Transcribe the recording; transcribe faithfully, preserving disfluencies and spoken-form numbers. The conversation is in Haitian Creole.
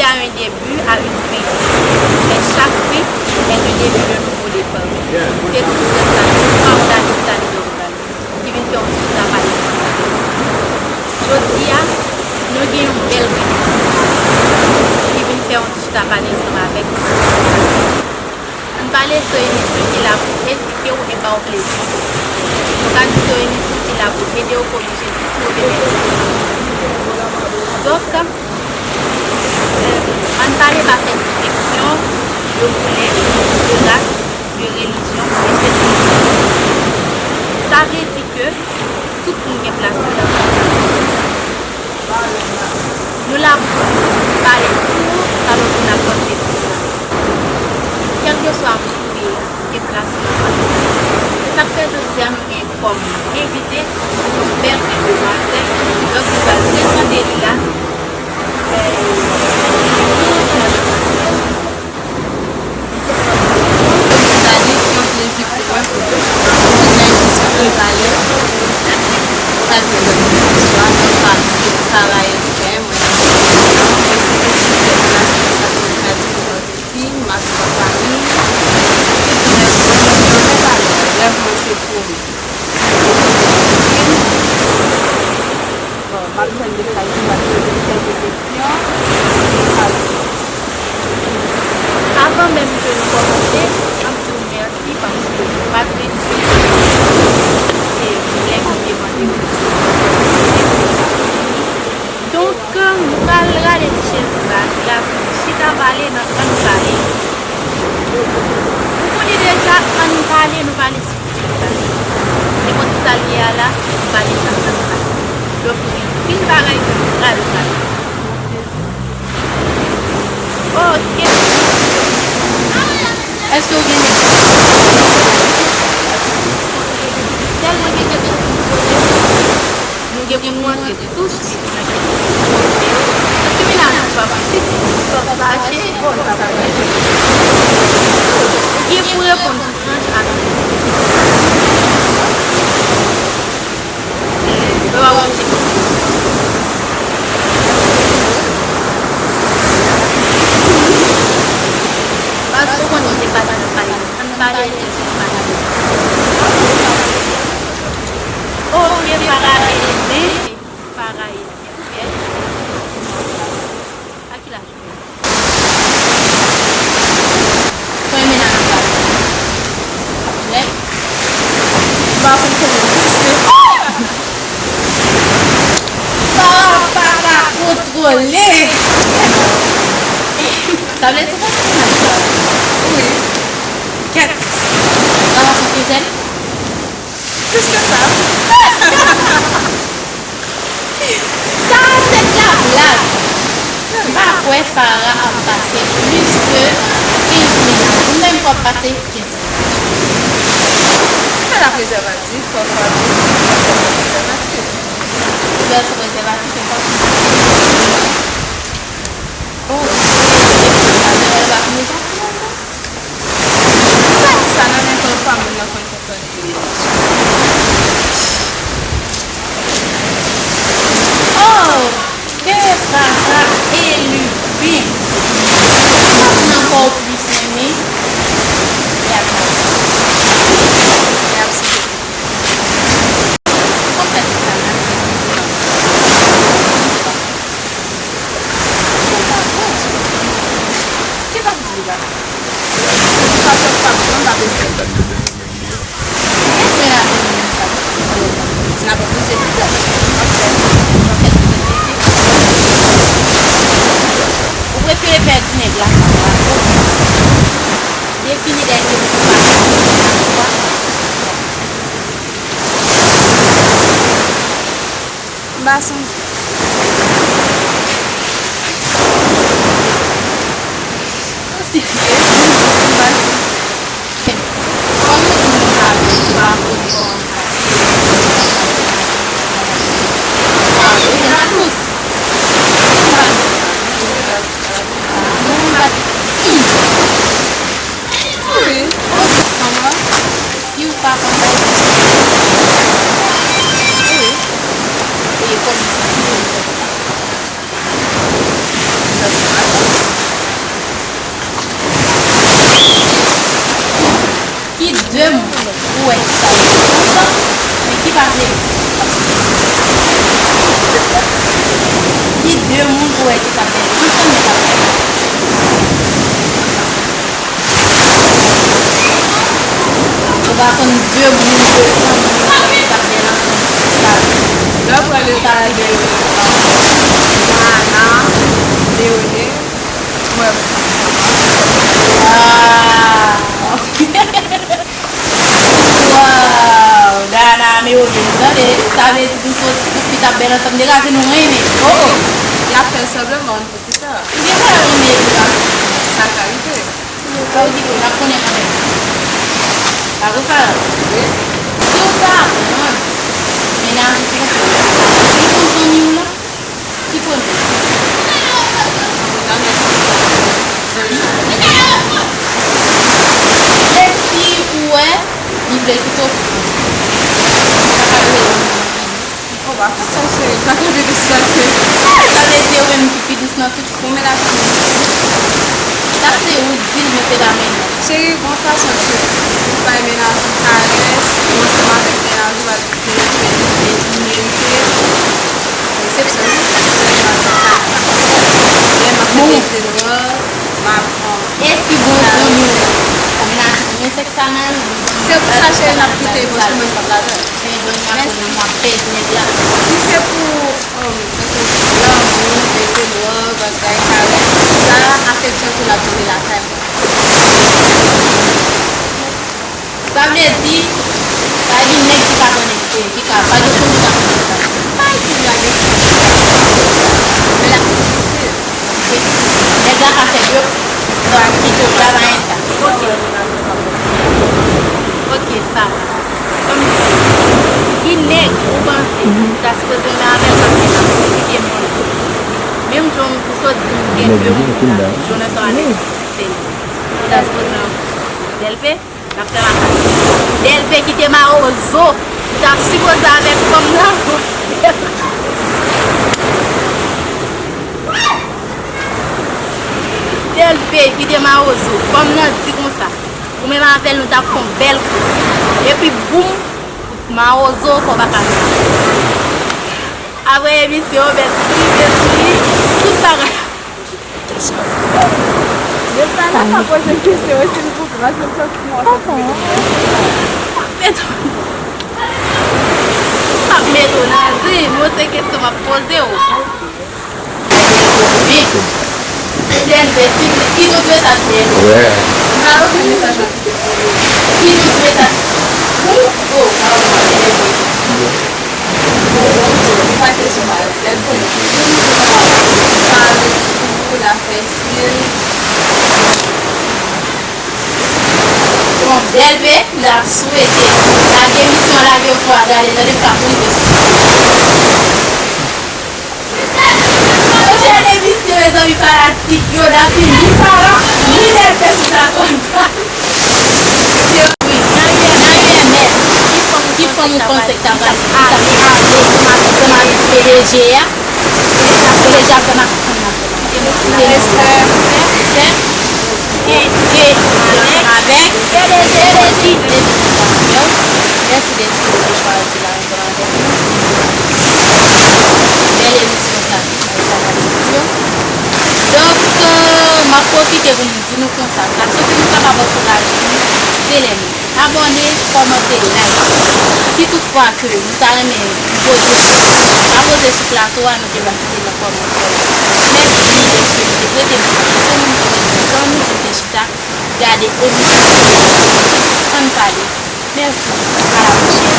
À un début, à une fin. Mais chaque fin est le début d'un nouveau départ. Se tout sa, tout sa, tout sa, tout sa, tout sa. Ki vin fè yon ti chita pale ansanm avèk nou. Jodi a, nou gen yon bèl retou ki vin fè yon ti chita pale ansanm avèk nou. Ann pale se yon emisyon ki la pou edike w e ba w plezi. Nou ka di se yon emisyon ki la pou ede w korije tout move mèt. Donk, Ann pale pa fè distenksyon de koulè, de ras, de relijyon, etsetera. Sa vle di ke tout moun gen plas li nan sosyete. Nou la pou pale pou sa lòt moun ap panse de nou. Kèlkeswa moun ou ye a, gen plas li nan sosyete. Se sa k fè jodi a nou gen kòm envite yon bèl demwazèl, donk nou pral prezante li la. Sa di se yon plezi pou mwen pou tounen isit pou pale, pou pale de lòt moun bonswa, mwen pa se travay fè, mwen se etidyan nan Sisat Matematik Ti, m ap fè fanmi, tout rèv mwen, mwen gen yon rèv a lè, rèv mwen se pou m. Bon, m ap tann mesaj ou, m ap poze kèlke kesyon. Avan menm ke nou kòmanse, m ap di w mèsi paske ou pa t retire e lè ke m te mande w. Donk, nou pral rale ti chèz la, la pou chita pale nan Ann Pale. Ou konnen deja, Ann Pale, nou pale sou Ann Pale. Nenpòt sa l ye a la, nou pale nan Ann Pale. Donk, nou gen anpil bagay ke nou pral pale. Oke. Èske w gen kesyon? Tèlman gen kesyon pou m poze. Nou gen pou nou antre touswit nan kesyon pou poze yo. Paske mennaj ou pa fache, pa fache, ou gen pou reponn sou frans ak. Yo pa wè w se. Paske w konnen se pa nan pale. Ann pale, ann pale. Oke, para elve, para elve. A ki laj ou ye? Mwen menm nan pale. Apre, m pa konn kòman pouse. Papa pa kontwole. Sa vle di konsa. Wi. Kèt. Sa va sou kizèn? Plis ke sa. Sa se de la blague. M pa kwè Farah ap pase plis ke kenz minit. Ou menm, w ap pase kenz minit. Fè la prezèvatif, fò fò prezèvatif. Fè la prezèvatif, fò. Oh, e pou sa, nou va fini sa. Ou pa di sa nan nenpòt fwa moun nan konn konprann. Oh, ke Farah eli byen. Sa moun nan fè w plis renmen? Real Madrid. Real Sociedad. Ou konn fè ti sa la? Non. Kisa w di la? Sa fè w pa pran pa bezwen. Kèt se la menm sa. Si n ap poze pito, w ap fè, w ap fè tout piti. Ou prefere pèdi nèg la sa. Defini dènye mo pa. M pa sonje. Ou serye? M pa sonje. Kòm nou di nou pa, nou pa konnen kòman sa. Sa, ou se la dous. M pa di sa. M pa di sa. Wi. Kòman? Si w pa konn bay. Wi. E kòm De moun ou wè ki ta vle ansanm, men ki pa vle. Ki de moun ou wè ki ta vle ansanm, men pa vle. Ou pa konn de moun, de zanmi ki ta vle ansanm, ki ta vle. Lè w pale ta vle. Ana, Leone, mwen. Waw! Waw! Dana, Mewoye, tande, sa vle di nou sot pou fi t ap bèl ansanm, degaje nou renmen. Oh, oh! Y ap fè sanbleman, nou fè pita. Ou gen pwoblèm ou menm la? Sa ka rive. Sa w di, n ap konnen kanmenm. Pa gen pwoblèm. Wi. Si w pa pran, mennaj ou ki konn, li konn zanmi w la? Ki konnen? E si ou wè, li vle kite w, sa ka rele yon zanmi. Oh, pa fè sa, cheri. Pa kenbe distans, cheri. Sa vle di ou menm ki pi dous nan tout. Bon, men la, sa se ou k di l, men se pa mennaj. Cheri, bon fason ke ou bay mennaj ou karès, ou ansanm avèk mennaj ou, al fè li merite. Resepsyon, wi. Lè m ap peze dwòg, m ap, um, e si bon zanmi w, mennaj ou, mennaj ou, se pou sa, cheri, n ap kite, paske mwen p ap ladan l. Mèsi. Si se pou, um, tankou lanmou, peze dwòg, bagay, karès, tout sa, afeksyon tou l ap jwenn lakay mwen. Sa vle di, pa gen nèg ki pa konnen, ki ka, pa gen fanm ki pa konnen sa. Pa isi la gen fanm. Men la, se sir. Nèg la ka fè de, ki travay sa. Ok. Ok, sa. Kòm ki nèg ou panse ou ta sipoze renmen avè l paske l ap pwofite moun? Menm jan ou sot di m gen de moun la, Jonathan avèk Stélie. Ou ta sipoze anvi. Delpe, n ap fè makak. Delpe kite mawozo. Ou ta sipoze avèk fanm nan. Delpe kite mawozo. Fanm nan di konsa. Ou menm avè l, nou t ap fè yon bèl kou. Epi boum, mawozo, sa w pa ka di. Apre emisyon, bèl kou, detwi, tout bagay. Yo pa la ka poze kesyon, silvouplè, paske m santi mwen santi. P ap met w nan di, mwen se kesyon m ap poze w. Delpe, silvouplè, ki nou dwe sa, Delpe? Wè. Ki nou dwe sa, Delpe? Ki nou dwe sa? Ou? Oh, pardon, Delpe. Ou pa kesyon pa Delpe. Pale sou la fèstil. Bon, Delpe, n ap swete lage emisyon an, lage pou a gade, tande m ka prive sou. Pwochèn emisyon, mezanmi fanatik yo, n ap vin ni Sara, ni Delpe sou Sa Konn Pale. Wi, nan U M S, ki fanm, ki fanm ou panse k ta pral, ki ta pral ale ansanm avèk P D G a? P D G a fè makak fanm nan. Respè. Respè. E, e, avèk P D G. Mèsi, Delphi, pou chwa di la ansanm avèk nou. Bèl emisyon sa, fanatik yo. Donk, euh, m ap pwofite pou m di nou konsa, fason ke nou kapab ankouraje nou, se lè nou abòne, kòmante, like. Si toutfwa ke nou ta renmen poze, pa poze sou plato a, nou te va kite nan kòmantè yo. Mèsi dèske nou te prete nou atansan, nou te zanmi, nou te chita gade emisyon Ann Pale. Mèsi. A la pwochèn.